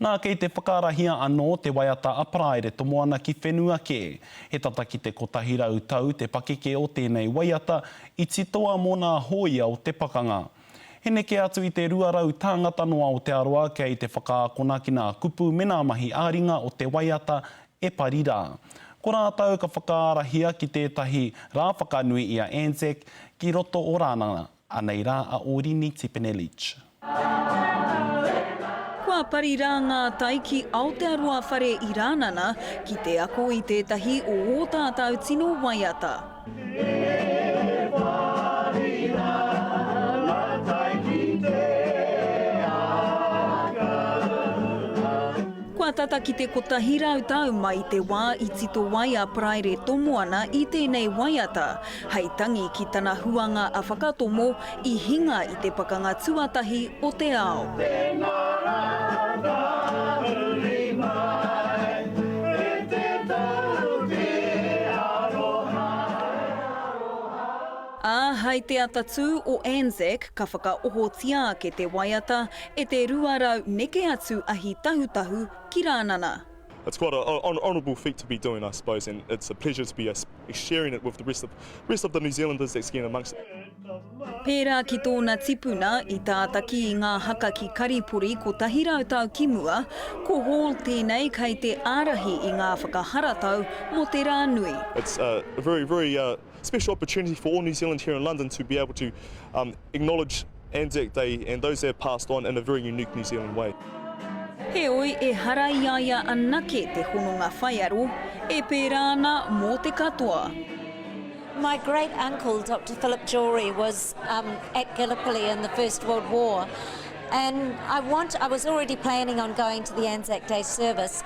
Nā, kei te whakaarahia anō te waiata a Paraire Tomoana ki whenua kē. He tata ki te 100 tau te pakeke o tēnei waiata i titoa mō nā hōia o te pakanga. He neke atu i te 200 tāngata nō Aotearoa kei te whakaakona ki nā kupu me nā mahi ā-ringa o te waiata e pari rā. Ko rātou ka whakaarahia ki tētahi rā whakanui i a Anzac ki roto o Rānana. Anei rā a Ōrini Tipene Leach. Kua pari rā ngā tai ki Aotearoa Whare i Rānana ki te ako i tētahi o ō tātou tino waiata. E pari rā ngā tai ki te ākau. Kua tata ki te 100 tau mai i te wā i tito ai a Paraire Tomoana i tēnei waiata, hei tangi ki tana huanga a Whakatomo i hinga i te Pakanga Tuatahi o te Ao. Tēnā rā tahuri mai e te tau te aroha. Ā, hei te atatū o Anzac ka whakaohotia ake te waiata e te 200 neke atu ahi tahutahu ki Rānana. It's quite an honourable feat to be doing I suppose and it's a pleasure to be sharing it with the rest of rest of the New Zealanders that's getting amongst it. Pērā ki tōna tipuna i tātaki i ngā haka ki Karipori 100 tau ki mua, ko Hall tēnei kei te ārahi i ngā whakaharatau mō te rā nui. It's a very very special opportunity for all New Zealand here in London to be able to acknowledge Anzac Day and those that have passed on in a very unique New Zealand way. Heoi, ehara i a ia anake te hononga whaiaro, e pērā ana mō te katoa. My great uncle, Doctor Philip Jory, was um, at Gallipoli in the First World War and I, want, I was already planning on going to the Anzac Day service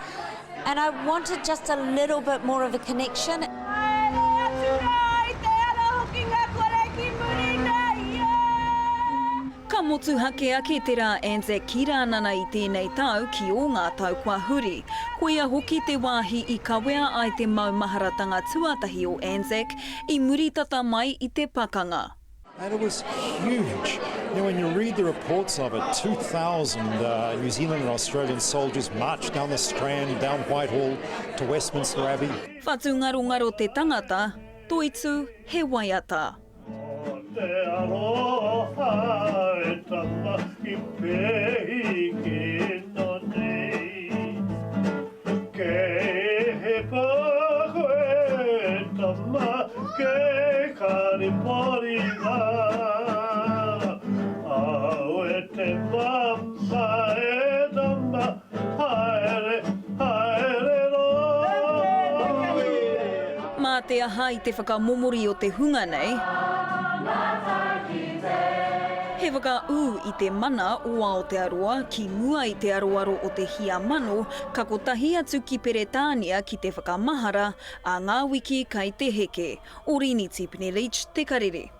and I wanted just a little bit more of a connection. Haere atu rā i te ara hokinga kore ki muri nei, yeah! Ka motuhake ake te rā Anzac ki Rānana i tēnei tau ki ō ngā tau kua huri. Koia hoki te wāhi i kawea ai te maumaharatanga tuatahi o Anzac i muri tata mai i te pakanga. And it was huge. You know, when you read the reports of it, 2,000 uh, New Zealand and Australian soldiers marched down the Strand, down Whitehall to Westminster Abbey. Whatungarongaro te tangata, toitu he waiata. Ko te aroha e tama ki pehi kino nei. Kei hipa koe e tama, kei Kariporima. Aue te mama e tama, haere, haere rā. Mā te aha i te whakamomori o te hunga nei, he whakaū i te mana o Aotearoa ki mua i te aroaro o te hia mano ka kotahi atu ki Peretānia ki te whakamahara a ngā wiki kai te heke. Orini Tipene-Leach, Te Karere.